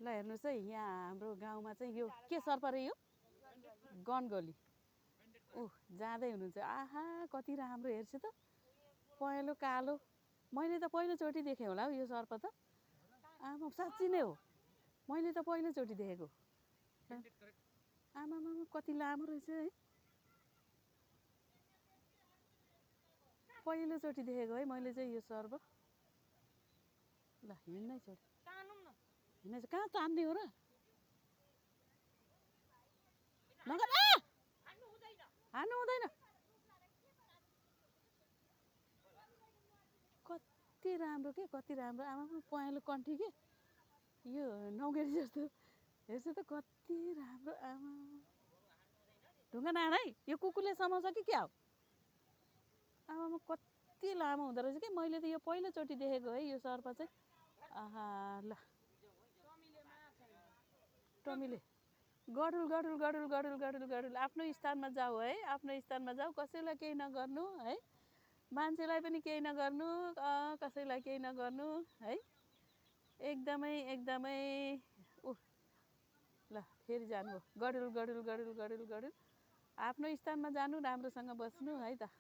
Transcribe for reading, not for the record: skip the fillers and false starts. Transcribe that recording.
ल हेर्नुहोस् है यहाँ हाम्रो गाउँमा चाहिँ यो के सर्प रे यो गनगली जाँदै हुनुहुन्छ आहा कति राम्रो हेर्छु त पहेँलो कालो मैले त पहिलोचोटि देखेँ होला हौ यो सर्प त आमा साँच्ची नै हो मैले त पहिलोचोटि देखेको आमामा कति लामो रहेछ है पहिलोचोटि देखेको है मैले चाहिँ यो सर्प ल हिँड्नै छोड हिँड्नै कहाँ तान्ने हो र हान्नु हुँदैन कति राम्रो के कति राम्रो आमामा पहेँलो कन्ठी के यो नौगेडी जस्तो हेर्छु त कति राम्रो आमा ढुङ्गा नान है यो कुकुरले समाउँछ कि क्या हो आमामा कति लामो हुँदो रहेछ कि मैले त यो पहिलोचोटि देखेको है यो सर्प चाहिँ आहा ल टमीले गडुल गडुल गडुल गडुल गडुल गडुल आफ्नो स्थानमा जाऊ है आफ्नो स्थानमा जाऊ कसैलाई केही नगर्नु है मान्छेलाई पनि केही नगर्नु कसैलाई केही नगर्नु है एकदमै एकदमै ल फेरि जानु हो गडुल गडुल गडुल गडुल गडुल आफ्नो स्थानमा जानु राम्रोसँग बस्नु है त